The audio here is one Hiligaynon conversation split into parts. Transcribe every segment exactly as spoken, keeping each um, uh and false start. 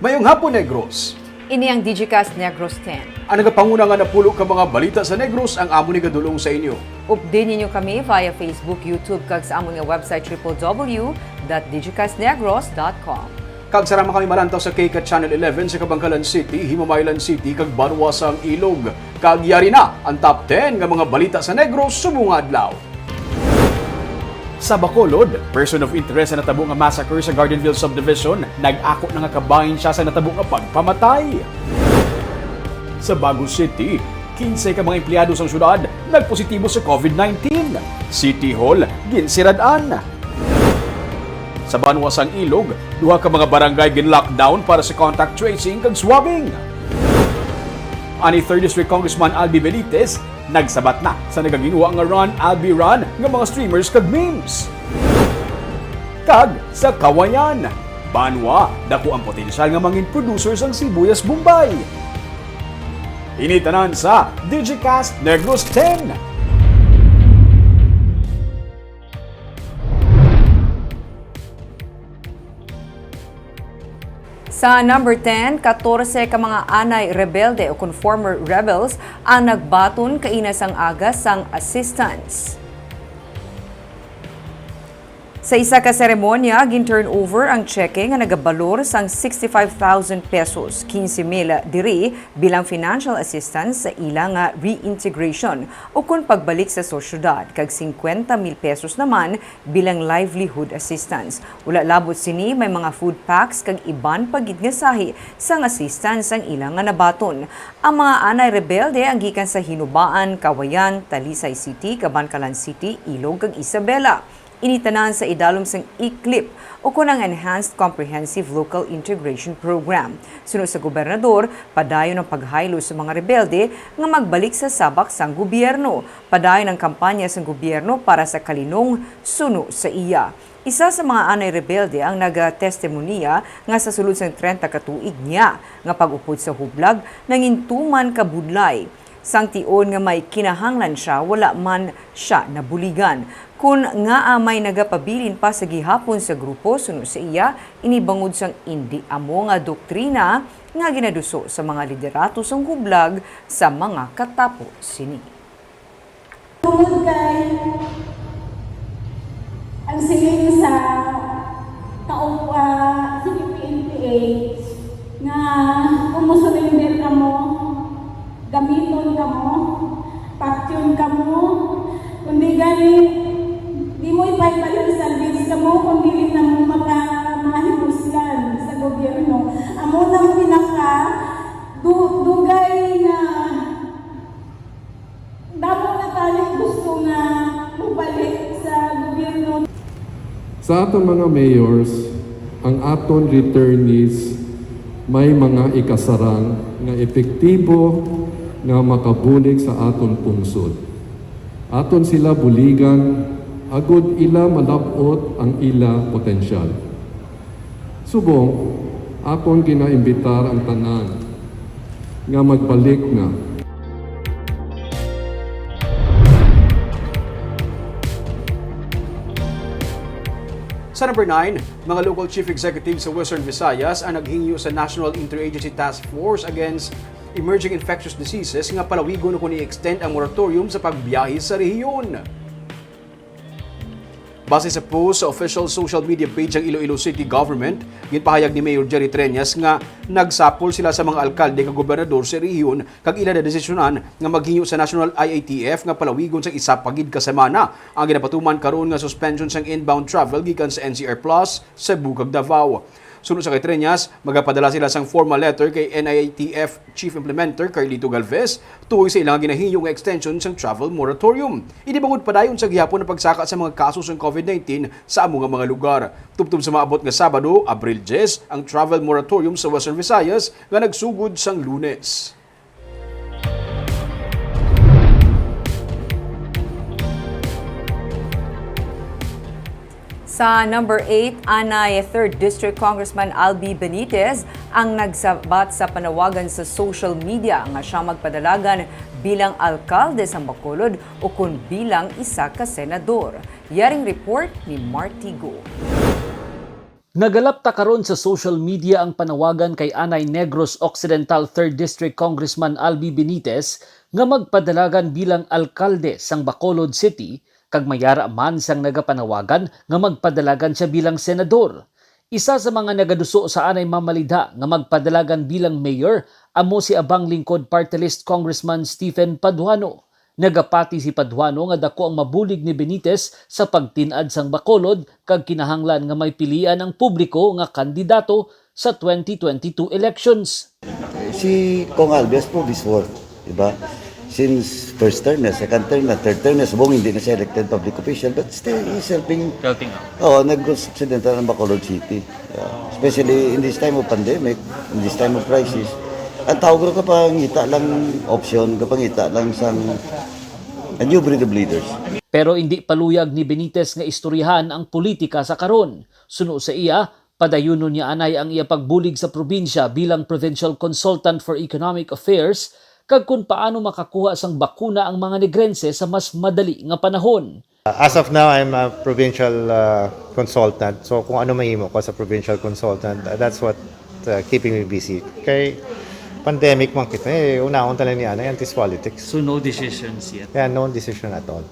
Mayong hapon, Negros. Ini ang Digicast Negros ten. Ang nagapanguna nga napulo ka mga balita sa Negros ang amon igadul-ong sa inyo. Updi ninyo kami via Facebook, YouTube, kag sa amon nga website, triple W dot digicastnegros dot com. Kag sarang man kami malantaw sa K CAT Channel eleven sa Kabankalan City, Himamaylan City, kag banwa sang Ilog. Kag yari na ang top ten nga mga balita sa Negros subong nga adlaw. Sa Bacolod, person of interest sa natabo nga massacre sa Gardenville Subdivision, nag-ako na nga kabahin sia sa natabo nga pagpamatay. Sa Bago City, kinse ka mga empleyado sang syudad nagpositibo sa COVID nineteen. City Hall ginsirad-an. Sa banwa sang Ilog, duha ka mga barangay gin-lockdown para sa contact tracing kag swabbing. Ani Third District Congressman Albi Benitez nagsabat na sa nagaginwa nga Run Albi Run nga mga streamers kag memes. Kag sa Kawayan, banwa, dako ang potensyal nga mangin producer sang sibuyas Bombay. Ini tanan sa Digicast Negros ten. Sa number ten, katorse ka mga anay rebelde o kon former rebels ang nagbaton kaina sang aga sang assistance. Sa isa ka seremonya, gin-turnover ang tseke nga nagabalor sang sixty-five thousand pesos, quince mil diri bilang financial assistance sa ila nga reintegration ukon pagbalik sa sosyedad, kag singkwenta mil pesos naman bilang livelihood assistance. Wala labot sini, may mga food packs kag iban pa gid nga sahi sang assistance ang ila nga nabaton. Ang mga anay rebelde ang gikan sa Hinubaan, Kawayan, Talisay City, Kabankalan City, Ilog, kag Isabela. Ini tanan sa idalom sang ECLIP, ukon ang Enhanced Comprehensive Local Integration Program. Suno sa gobernador, padayon ang paghaylo sa mga rebelde nga magbalik sa sabak sang gobyerno. Padayon ang kampanya sang gobyerno para sa kalinong suno sa iya. Isa sa mga anay rebelde ang nagatestimonya nga sa sulod sang trenta ka tuig niya nga pag-upod sa hublag, nangintuman ka budlay. Sang tion nga may kinahanglan sia, wala man sia nabuligan. Kon ngaa may nagapabilin pa sa gihapon sa grupo, suno sa iya, ini bangod sang indi amo nga doktrina nga ginaduso sa mga liderato sang hublag sa mga katapo sini. Tungod kay ang siling sa kaup-, ah, C P P N P A nga kung mo-surrender kamo, gamiton kamo, patyon kamo, kundi gani, di mo ipaipayon sa salvage kamo, kung dili na mo maka-, mahimuslan sa gobyerno. Amo nang pinaka du-, dugay nga damo na tayo gusto nga mubalik sa gobyerno. Sa aton mga mayors, ang aton returnees may mga ikasarang nga epektibo nga makabulig sa aton pungsod. Aton sila buligan agod ila malab-ot ang ila potensyal. Subong, akon ginaimbitar ang tanan nga magbalik na. Sa number nine, mga local chief executive sa Western Visayas ang naghingyo sa National Interagency Task Force Against Emerging Infectious Diseases nga palawigon o kon i-extend ang moratorium sa pagbiyahe sa rehiyon. Base sa post sa official social media page sang Iloilo City Government, ginpahayag ni Mayor Jerry Treñas nga nagsapol sila sa mga alkalde kag gobernador sa rehiyon kag ila nadesisyonan nga maghingyo sa National I A T F nga palawigon sang isa pa gid ka semana ang ginapatuman karon nga suspension sang inbound travel gikan sa N C R Plus, Cebu kag Davao. Suno sa kay Treñas, magapadala sila sang formal letter kay N I T F Chief Implementer Carlito Galvez tuhoy sa ilang ginahingyo nga extension sang travel moratorium. Ini bangod padayon sa gihapon ang pagsaka sa mga kaso sang COVID nineteen sa amo nga mga lugar. Tubtob sa maabot nga Sabado, Abril diyes, ang travel moratorium sa Western Visayas nga nagsugod sang Lunes. Sa number eight, anay Third District Congressman Albi Benitez ang nagsabat sa panawagan sa social media nga sia magpadalagan bilang alkalde sa Bacolod ukon bilang isa ka senador. Yaring report ni Marty Go. Nagalapta karon sa social media ang panawagan kay anay Negros Occidental Third District Congressman Albi Benitez nga magpadalagan bilang alkalde sang Bacolod City, kag may ara man sang nagapanawagan nga magpadalagan sia bilang senador. Isa sa mga nagaduso sa anay mamalidha nga magpadalagan bilang mayor amo si Abang Lingkod Party List Congressman Stephen Paduano. Nagapati si Paduano nga daku ang mabulig ni Benitez sa pagtin-ad sang Bacolod kag kinahanglan nga may pilian ang publiko nga kandidato sa twenty twenty-two elections. Si Cong Albi has proved his worth, di ba? Since first term na, second term na, third term na, subong hindi na siya elected public official, but still he's helping, Helping out. Oh, Negros Occidental and Bacolod City. Yeah. Especially in this time of pandemic, in this time of crisis. Ang tawag ro kapangita lang option, kapangita lang sang a new breed of leaders. Pero indi paluyag ni Benitez nga istoryahan ang politika sa karon. Suno sa iya, padayunon niya anay ang iya pagbulig sa probinsya bilang Provincial Consultant for Economic Affairs kag kon paano makakuha sang bakuna ang mga Negrense sa mas madali nga panahon. As of now, I'm a provincial uh, consultant. So kung ano mahimo ko sa provincial consultant, uh, that's what uh, keeping me busy. Kay pandemic man kita, eh, unahon talang ni anay antis politics. So no decisions yet? Yeah, no decision at all.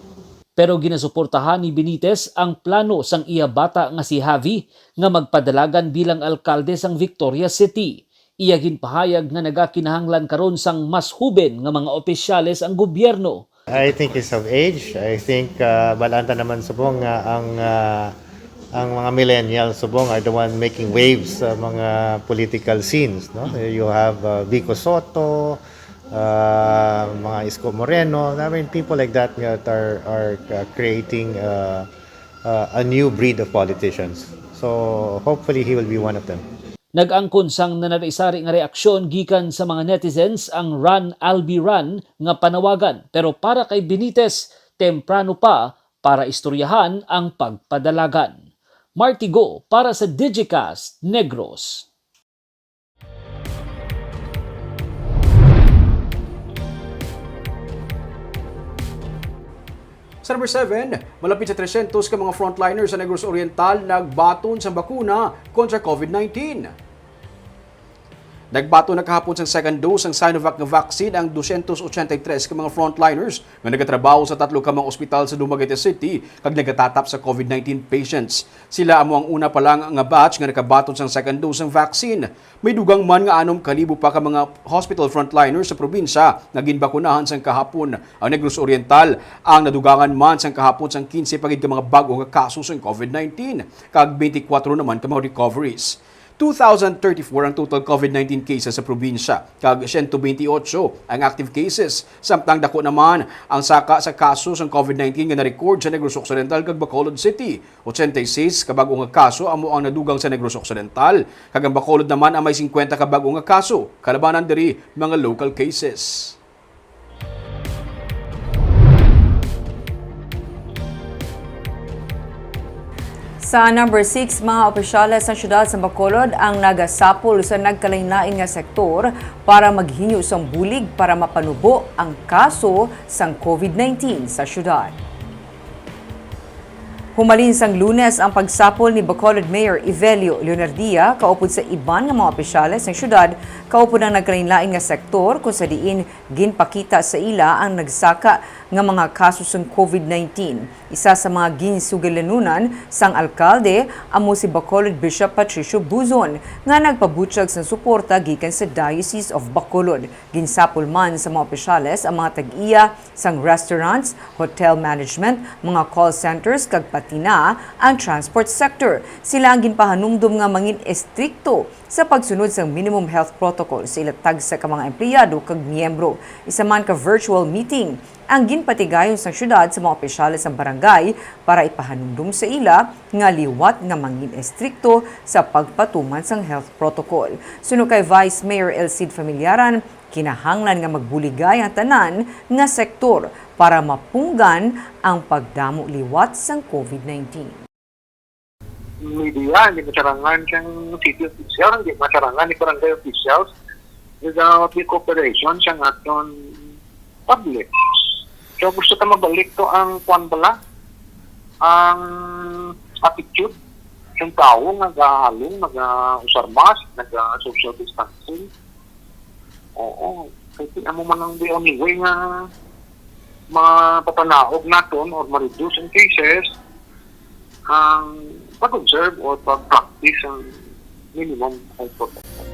Pero ginasuportahan ni Benitez ang plano sang iya bata nga si Javi nga magpadalagan bilang alkalde sang Victoria City. Iya ginpahayag nga nagakinahanglan karon sang mas huben nga mga opisyales ang gobyerno. I think he's of age. I think uh, balanta naman subong nga ang uh, ang mga millennials subong are the one making waves sa mga political scenes, no? You have uh, Vico Soto, uh, mga Isko Moreno. I mean, people like that that are are uh, creating uh, uh, a new breed of politicians. So hopefully he will be one of them. Nag-angkon sang nanari-sari nga reaksyon gikan sa mga netizens ang Run Albi Run nga panawagan, pero para kay Benitez, temprano pa para istoryahan ang pagpadalagan. Marty Go para sa Digicast Negros. Sa number seven, malapit sa tresyentos ka mga frontliners sa Negros Oriental nagbaton sang bakuna kontra COVID nineteen. Nagbaton na kahapon sang second dose sang Sinovac nga vaccine ang dosyentos ochenta y tres ka mga frontliners nga nagatrabaho sa tatlo ka mga ospital sa Dumaguete City kag nagatatap sa COVID nineteen patients. Sila amo ang una pa lang nga batch nga nakabaton sang second dose sang vaccine. May dugang man nga anom ka libo pa ka mga hospital frontliners sa probinsya nga ginbakunahan sang kahapon. Ang Negros Oriental ang nadugangan man sang kahapon sang kinse pa gid ka mga bag-o nga kaso sang COVID nineteen, kag twenty-four naman ka mga recoveries. Two thousand thirty-four ang total COVID nineteen cases sa probinsya, kag siyento bentiocho ang active cases. Samtang dako naman ang saka sa kaso sang COVID nineteen nga na-record sa Negros Occidental kag Bacolod City. Ochenta y seis ka bag-o nga kaso amo ang nadugang sa Negros Occidental, kag ang Bacolod naman ang may singkwenta ka bag-o nga kaso, kalabanan diri mga local cases. Sa number six, mga opisyales sa siyudad sa Bacolod ang nagasapol sa nagkalainlain nga sektor para maghinyo sang bulig para mapanubo ang kaso sang COVID nineteen sa siyudad. Humalin sang Lunes ang pagsapol ni Bacolod Mayor Evelio Leonardia kaupod sa iban nga mga opisyales sang siyudad kaupod ang nagkalainlain nga sektor, kung sa diin ginpakita sa ila ang nagsaka nga mga kaso sang COVID nineteen. Isa sa mga ginsugilanon sang alkalde amo si Bacolod Bishop Patricio Buzon, nga nagpabutyag sang suporta gikan sa Diocese of Bacolod. Ginsapol man sa mga opisyales ang mga tag-iya sang restaurants, hotel management, mga call centers, kag pati na ang transport sector. Sila ang ginpahanumdom nga mangin estrikto sa pagsunod sang minimum health protocol sa ila tagsa ka mga empleyado kag miyembro. Isa man ka virtual meeting ang ginpatigayon sang siyudad sa mga opisyales sang barangay para ipahanumdom sa ila nga liwat nga mangin estrikto sa pagpatuman sang health protocol. Suno kay Vice Mayor El Cid Familiaran, kinahanglan nga magbuligay ang tanan nga sektor para mapunggan ang pagdamo liwat sang COVID nineteen. Media, hindi masarangan sang city official, hindi masarangan ni barangay officials without the cooperation sang aton public. So gusto ta mabalik to ang kwan bala, ang attitude Ang tawo nagahalong, naga-usar mask, naga-social distancing. Oo. Kasi amo man ang the only way nga mapapanaog naton or ma-reduce ang cases, ang pag-observe or pag-practice ang minimum health protocols.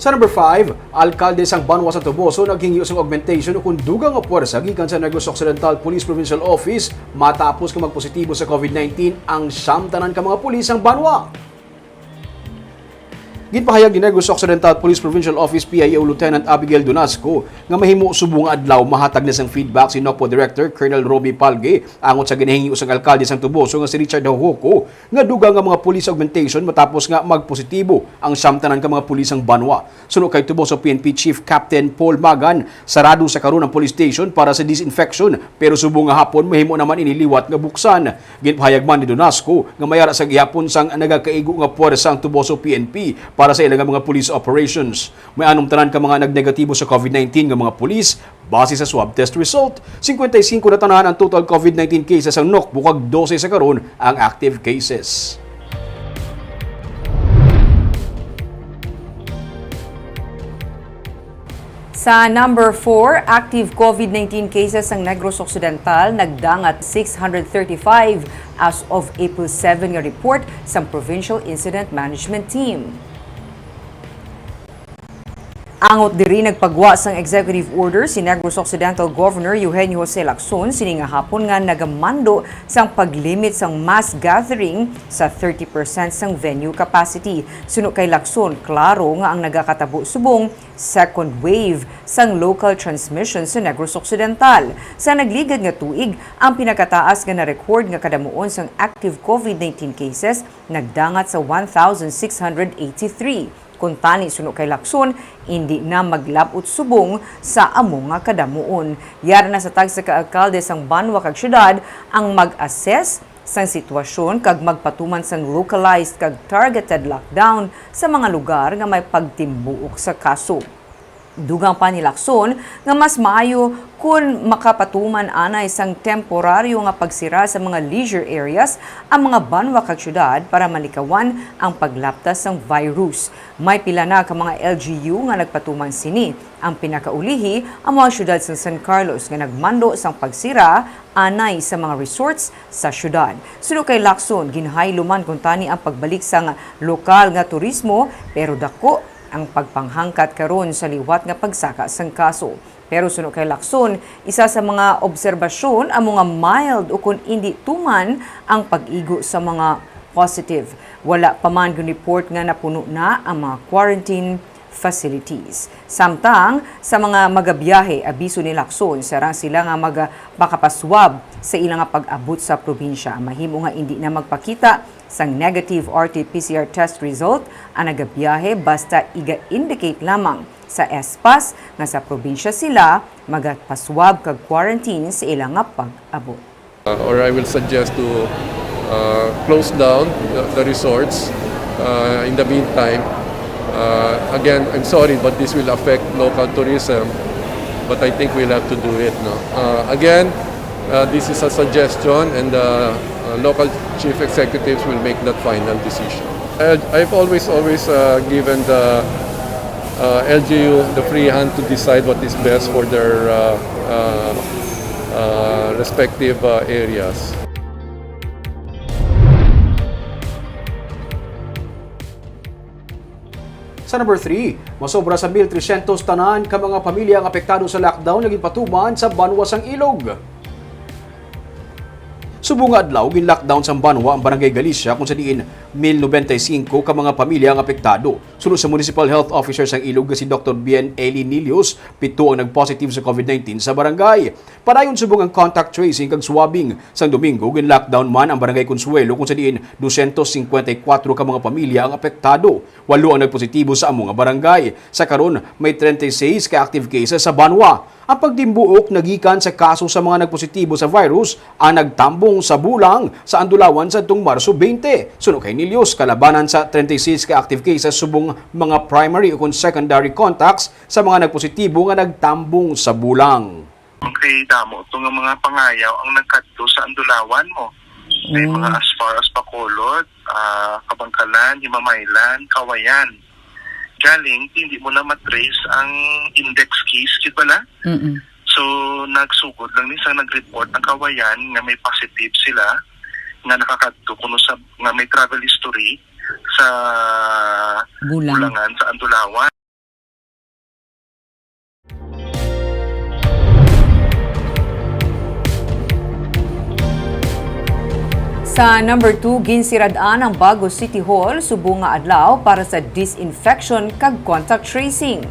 Sa number five, alkalde sang banwa sa Toboso naghingyo sang augmentation o kun dugang nga puwersa gikan sa Negros Occidental Police Provincial Office matapos nga magpositibo sa COVID nineteen ang siyam tanan ka mga pulis sang banwa. Ginpahayag ni Negros Occidental Police Provincial Office P I O Lieutenant Abigail Donasco nga mahimo subong nga adlaw mahatag na sang feedback si NOCPO Director Colonel Roby Palge angot sa ginahingyo sang alkalde sang Toboso nga si Richard Hohoco nga dugang nga mga police augmentation matapos nga magpositibo ang siyam tanan ka mga pulis sang banwa. Suno kay Toboso P N P Chief Captain Paul Magan, sarado sa karon ang police station para sa disinfection, pero subong nga hapon mahimo naman ini liwat nga buksan. Ginpahayag man ni Donasco nga may ara sa gihapon sang nagakaigo nga puwersa ang Toboso P N P para sa ila nga mga police operations. May anom tanan ka mga nagnegatibo sa COVID nineteen nga mga pulis base sa swab test result. Singkwenta y singko na tanan ang total COVID nineteen cases sang NOCPO kag dose sa karon ang active cases. Sa number four, active COVID nineteen cases sang Negros Occidental nagdangat six hundred thirty-five as of April seven nga report sang Provincial Incident Management Team. Angot diri nagpagwa sang executive order si Negros Occidental Governor Eugenio Jose Lacson sini nga hapon nga nagamando sang paglimit sang mass gathering sa thirty percent sang venue capacity. Suno kay Lacson, klaro nga ang nagakatabo subong second wave sang local transmission sa Negros Occidental. Sa nagligad nga tuig, ang pinakataas nga na-record nga kadamuon sang active COVID nineteen cases nagdangat sa one thousand six hundred eighty-three. Kuntani, suno kay Lacson, indi na maglab-ot subong sa amo nga kadamuon. Yara na sa tagsa ka alkalde sang banwa kag syudad ang mag-assess sang sitwasyon kag magpatuman sang localized kag targeted lockdown sa mga lugar nga may pagtimbuok sa kaso. Dugang pa ni Lacson nga mas maayo kon makapatuman anay sang temporaryo nga pagsira sa mga leisure areas ang mga banwa kag syudad para malikawan ang paglaptas sang virus. May pila na ka mga L G U nga nagpatuman sini. Ang pinakaulihi amo ang syudad sang San Carlos nga nagmando sang pagsira anay sa mga resorts sa syudad. Suno kay Lacson, ginhaylo man kuntani ang pagbalik sang lokal nga turismo, pero dako ang pagpanghangkat karon sa liwat nga pagsaka sang kaso. Pero suno kay Lacson, isa sa mga obserbasyon amo nga mild ukon indi tuman ang pag-igo sa mga positive. Wala pa man gin-report nga napuno na ang mga quarantine facilities. Samtang sa mga magabiyahe, abiso ni Lacson, sarang sila nga mag-, makapaswab sa ila nga pag-abot sa probinsya. Mahimo nga indi na magpakita sang negative R T P C R test result ang nagabiyahe basta iga-indicate lamang sa S-PASS nga sa probinsya sila magapaswab kag quarantine sa ila nga pag-abot. Uh, or I will suggest to uh, close down the, the resorts uh, in the meantime. Uh, again, I'm sorry, but this will affect local tourism. But I think we'll have to do it. No? Uh, again, uh, this is a suggestion, and the uh, local chief executives will make that final decision. I, I've always, always uh, given the uh, L G U the free hand to decide what is best for their uh, uh, uh, respective uh, areas. Sa number three, masobra sa mil tresyentos tanan ka mga pamilya ang apektado sa lockdown nga ginpatuman sa banwa sang Ilog. Subong nga adlaw, gin-lockdown sang banwa ang Barangay Galicia, kung sa diin mil nobenta y singko ka mga pamilya ang apektado. Suno sa Municipal Health Officer sang Ilog nga si Doktor Bien Eli Nilius, pito ang nag-positive sa COVID nineteen sa barangay. Padayon subong ang contact tracing kag swabbing. Sang Domingo, gin-lockdown man ang Barangay Consuelo, kung sa diin dosyentos singkwenta y kuwatro ka mga pamilya ang apektado. Walo ang nagpositibo sa amo nga barangay. Sa karon, may treinta y seis ka active cases sa banwa. Ang pagtimbuok nagikan sa kaso sa mga nagpositibo sa virus ang nagtambong sa Bulang sa Andulawan sadtong Marso twenty. Suno kay Nilius, kalabanan sa treinta y seis ka active cases subong mga primary ukon secondary contacts sa mga nagpositibo nga nagtambong sa Bulang. Kay damo to nga mga pangayaw ang nagkadto sa Andulawan mo. May Mm. mga as far as Bacolod, ah, Kabankalan, Himamaylan, Kawayan. Galing, hindi mo na matrace ang index case, gid bala? Mm-mm. So, nagsugod lang ni sa nag-report ang Kawayan nga may positive sila nga nakakadto kuno sa, nga may travel history sa Bulang. Bulangan, sa Andulawan. Sa number two, ginsirad-an ang Bago City Hall subong nga adlaw para sa disinfection kag contact tracing.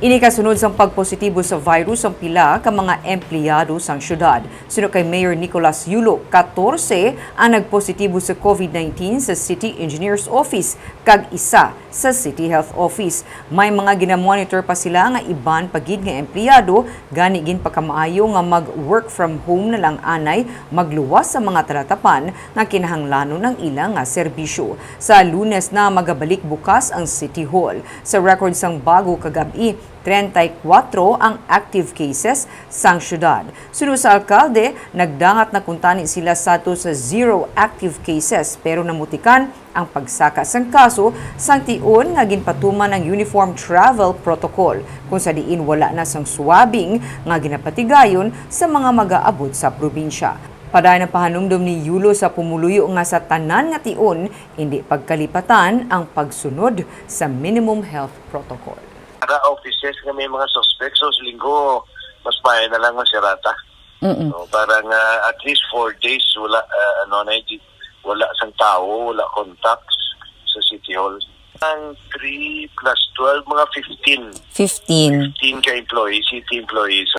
Ini kasunod sang pagpositibo sa virus ang pila ka mga empleyado sang syudad. Suno kay Mayor Nicolas Yulo, katorse ang nagpositibo sa covid nineteen sa City Engineers Office kag isa sa City Health Office. May mga ginamonitor pa sila nga iban pa gid nga empleyado, gani ginpakamaayo nga mag-work from home na lang anay magluwas sa mga talatapan nga kinahanglanon ang ila nga serbisyo. Sa Lunes na magabalik bukas ang City Hall. Sa record sang bago kagab-i, treinta y cuatro ang active cases sang syudad. Suno sa alkalde, nagdangat na kuntani sila sadto sa zero active cases, pero namutikan ang pagsaka sang kaso sang tion nga ginpatuman ang Uniform Travel Protocol, kung sa diin wala na sang swabbing nga ginapatigayon sa mga mag-aabot sa probinsya. Padayon ang pahanumdom ni Yulo sa pumuluyo nga sa tanan nga tion, indi pagkalipatan ang pagsunod sa minimum health protocol. Para offices nga may mga suspects, so, sa Linggo, mas maayo na lang masirata. Mm-mm. So, para nga at least four days, wala, ah, ano, na, di, wala sang tao, wala contacts sa City Hall. Ang three plus twelve, mga fifteen. Fifteen. Fifteen ka employees, city employees.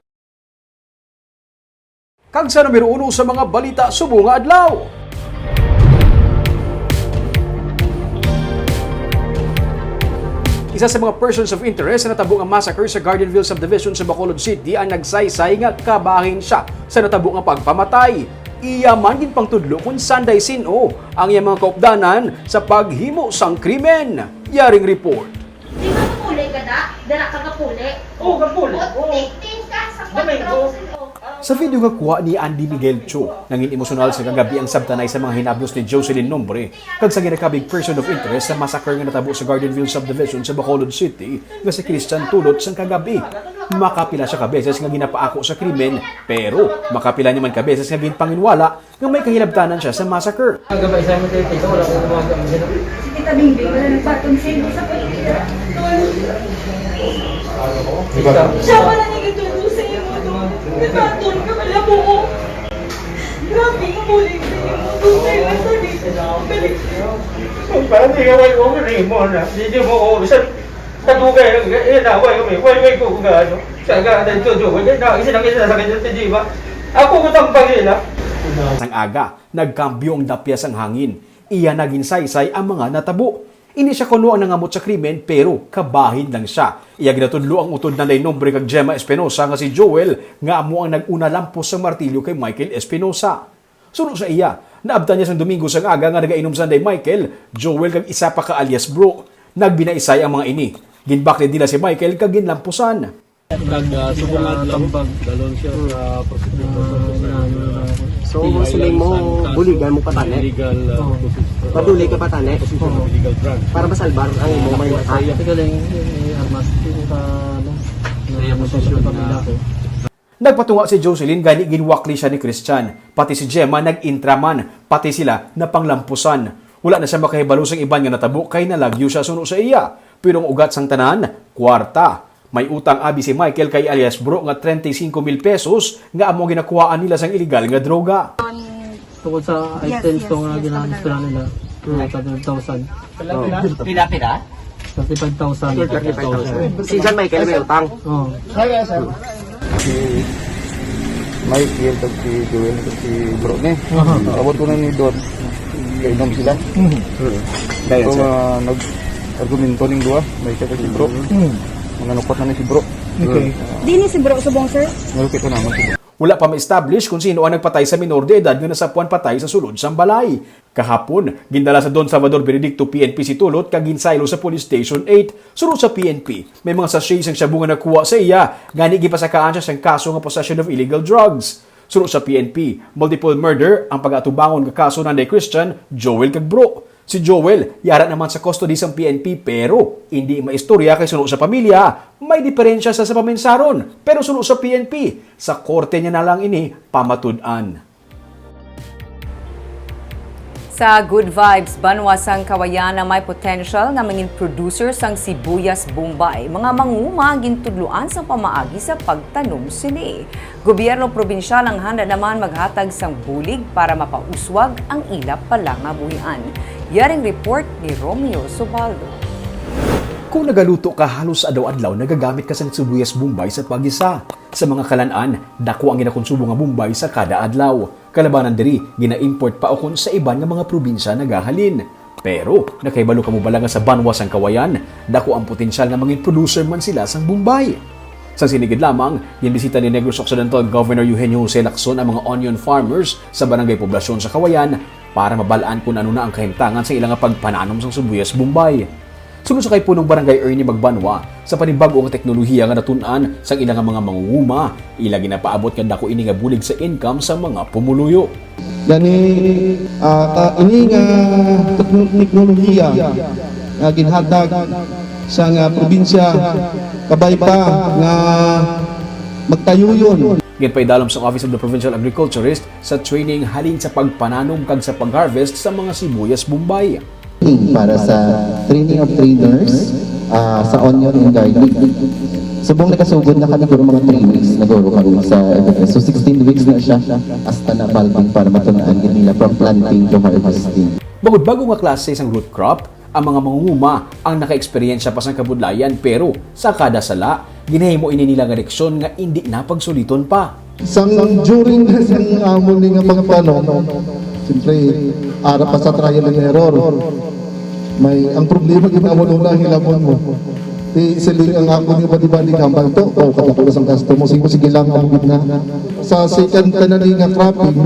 Kag sa numero uno sa mga balita subong nga adlaw. Isa sa mga persons of interest sa natabo nga massacre sa Gardenville Subdivision sa Bacolod City ang nagsaysay nga kabahin siya sa natabo nga pagpamatay. Iya man ginpangtudlo kon sanday sin-o ang iyang mga kaupdanan sa paghimo sang krimen. Yaring report. Di ba kapuli ka da? Dara ka kapuli? Oo, kapuli. Oo. Tingting ka sa Gamay ko. Pagtrabaho. Sa video nga kuha ni Andy Miguel Cho, nangin emosyonal sa kagabi ang sabtanay sa mga hinablos ni Jocelyn Nombre kag sa ginakabig person of interest sa massacre nga natabo sa Gardenville Subdivision sa Bacolod City nga si Christian Tulot sang kagabi. Makapila siya ka beses nga ginapaako sa krimen, pero makapila niya man ka beses nga ginpanginwala nga may kahilabtanan siya sa massacre. Ang gabay sa amin, tayo, tayo, wala akong gumagawa. Sige, tabing, babe, wala nagpatong sa inyo sa politika. Diba? Siya pala nagitulong sa inyo, no? Nagpatong ka pala buo. Grabe ang bullying sa inyo, no? Doon sa inyo, sa dito. Balik. Ang bagay, away, away, mo na. Hindi mo, oh, sa Kadugay lang, eh, na, way, way, way, way ko nga, ano, sa ga, na, ito, ito, way, na, isa lang, isa lang, isa lang, di ba? Ako ko tang pagila. Sang aga, nagkambyo ang dapya sang hangin. Iya na ginsaysay ang mga natabo. Hindi siya kuno ang nangamot sa krimen, pero kabahin lang siya. Iya ginatudlo ang utod na Nanay Nombre kag Gemma Espinosa nga si Joel, nga amo ang nag-una lampos sa martilyo kay Michael Espinosa. Suno sa iya, naabtan niya sang Domingo sang aga nga nagainom sanday Michael, Joel kag isa pa ka alias Bro. Nagbinaisay ang mga ini. Ginbaklid nila si Michael kag ginlampusan. Kag, ah, subong nga tambag, dalon siya sa prosecutor. So, gusto nimo buligan mo patane? Illegal, ah, possession. Paduli ka patane? Possession of illegal drugs. Para masalbar ang imo may mata. Sa iya, galing, eh, armas, sa, ano, sa iya posisyon na Nagpatunga si Jocelyn, gani ginwakli siya ni Christian. Pati si Gemma nag-intra man, pati sila napanglampusan. Wala na siya makahibalo sang iban nga natabo kay nalagyo siya suno sa iya. Pero ang ugat sang tanan, kwarta. May utang abi si Michael kay alias Bro nga treinta y cinco mil pesos nga amo ang ginakuhaan nila sang iligal nga droga. Tungod sa Yes, items yes, to nga yes, ginahan tama sila na. Nila, Hmm. thirty-five thousand. Oh. Pila, pila? Thirty-five thousand. Thirty-five thousand. Si John Michael may utang. Oh. Si Michael, kag si Joel, kag si Bro, ni. Aha. Abot ko na ni Don. Kainom sila. Mhm. Kaya So, siya. ah, nag-argumento ning duha, Michael kag si Bro. Mhm. Mga nukot na ni si Bro. Okay. Di ni si Bro subong, sir? Nalukit ko naman si Bro. Wala pa ma-establish kung sino ang nagpatay sa minor de edad nga nasapuan patay sa sulod sang balay. Kahapon, gindala sa Don Salvador Benedicto P N P si Tulot kag ginsaylo sa Police Station eight. Suno sa P N P, may mga sachet sang shabu nga nakuha sa iya, gani gipasakaan siya sang kaso nga possession of illegal drugs. Suno sa P N P, multiple murder ang pag-atubangon nga kaso ni Christian, Joel kag Bro. Si Joel, yara naman sa custody sang P N P, pero indi maistorya kay suno sa pamilya, may diferensya sa, sa paminsaron. Pero suno sa P N P, sa korte niya na lang ini pamatud-an. Sa Good Vibes, banwa sang Kawayan na may potential nga mangin producer sang sibuyas Bombay. Mga manguma ang gintudloan sang pamaagi sa pagtanom sini. Gobyerno probinsyal ang handa naman maghatag sang bulig para mapauswag ang ila palangabuhian. Yaring report ni Romeo Subaldo. Kung nagaluto ka, halos adlaw-adlaw nagagamit ka sang sibuyas Bombay sa paggisa. Sa mga kalan-an, dako ang ginakonsumo nga Bombay sa kada adlaw. Kalabanan diri, gina-import pa ukon sa iban nga mga probinsya nagahalin. Pero, nakahibalo kamo bala nga sa banwa sang Kawayan, dako ang potensyal nga mangin producer man sila sang Bombay? Sa sini gid lamang, ginbisita ni Negros Occidental Governor Eugenio Jose Lacson ang mga onion farmers sa barangay Poblacion sa Kawayan para mabal-an kon ano na ang kahimtangan sa ila nga pagpananom sang sibuyas Bombay. Suno sa kay Punong Barangay Ernie Magbanwa, sa panibag-o nga teknolohiya nga natun-an sang ila nga mga mangunguma, ila ginapaabot nga dako ini nga bulig sa income sa mga pumuluyo. Gani, ah, ka, ini nga tekno-, teknolohiya nga ginhatag sa nga probinsya, kabay pa nga magtayuyon. Ginpaidalom sang Office of the Provincial Agriculturist sa training halin sa pagpananom kag sa pag-harvest sa mga sibuyas Bombay. Para sa training of trainers ah, sa onion and garlic. Subong nakasugod na kami guro mga three weeks na guro kami sa F F S. So sixteen weeks na siya hasta na balbing para matun-an gid nila from planting to harvesting. Bangod bago nga klase sang root crop, ang mga mangunguma ang nakaeksperyensya pa sang kabudlayan, pero sa kada sala, ginahimo ini nila nga leksyon nga indi na pagsuliton pa. Sang during na sang amon ni nga pagpanom, siyempre, ara pa sa trial and error. May, ang problema gid amon una ang hilabon mo. Di siling ang ako ni badi-badi gambal to, o kadako na sang gasto mo, sige, sige lang, amo gid na. Sa second tanan ni nga cropping,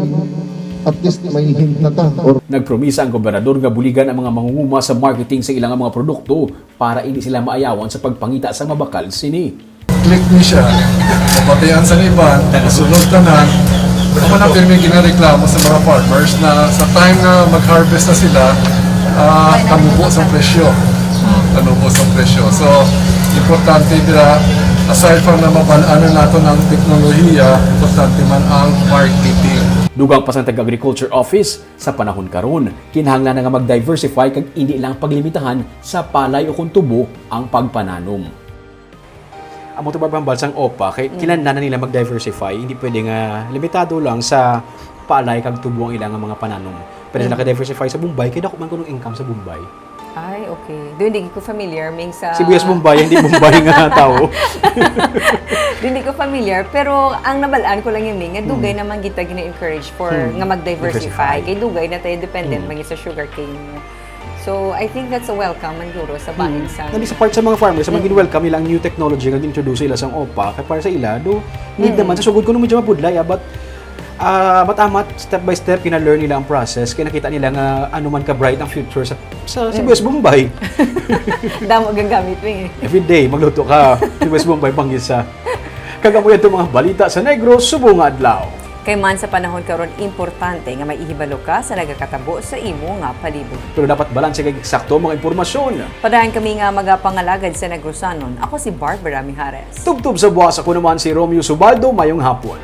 at least may hint na ta. Or Nagpromisa ang gobernador nga buligan ang mga mangunguma sa marketing sa ila nga mga produkto para indi sila maayawan sa pagpangita sang mabakal sini. Click ni siya. Mapatian sa iban, masunod tanan. Ako na pirmi ginareklamo sa mga farmers na sa time na mag-harvest na sila, ah, kanubo sa presyo. Kanubo sa presyo. So, importante dira, aside from na mabal-an na nato ang teknolohiya, importante man ang marketing. Dugang pa sang taga-agriculture office, sa panahon karon, kinahanglan na nga mag-diversify kag indi lang paglimitahan sa palay ukon tubo ang pagpananom. Amo to ba ang hambal sang OPA, kay kinahanglan na nila mag-diversify, hindi pwede nga limitado lang sa palay kag tubo ang ilang mga pananom. Pero sila ka-diversify sa Bombay, kay dako man kuno income sa Bombay. Ay, okay. Do hindi ko familiar, Ming, sa Sibuyas Bombay, hindi Bombay nga tawo. Do hindi ko familiar, pero ang nabalaan ko lang yun, Ming, nga dugay naman kita gina-encourage for nga mag-diversify. Kay dugay na tayo dependent man sa sugarcane. So, I think that's a welcome man guro sa bahin sa Nali sa part sa mga farmers, sa mga ginwelcome nila ang new technology nga gin-introduce sila sang OPA, kay para sa ila, do, need naman sa sugod kuno medyo mabudlay, ah, but ah, matamat, step by step, gina-learn nila ang process, kay nakita nila nga ano man ka bright ang future sa sa sibuyas Bombay. Damo gagamit, Ming, eh. Every day, magluto ka sibuyas Bombay panggisa. Kag amo yadto mga balita sa Negros subong nga adlaw. Kay man sa panahon karon, importante nga may ihibalo ka sa nagakatabo sa imo nga palibot. Pero dapat balanse kag eksakto ang mga impormasyon. Padayon kami nga magapangalagad sa Negrosanon. Ako si Barbara Mijares. Tubtob sa buwas, ako naman si Romeo Subaldo. Mayong hapon.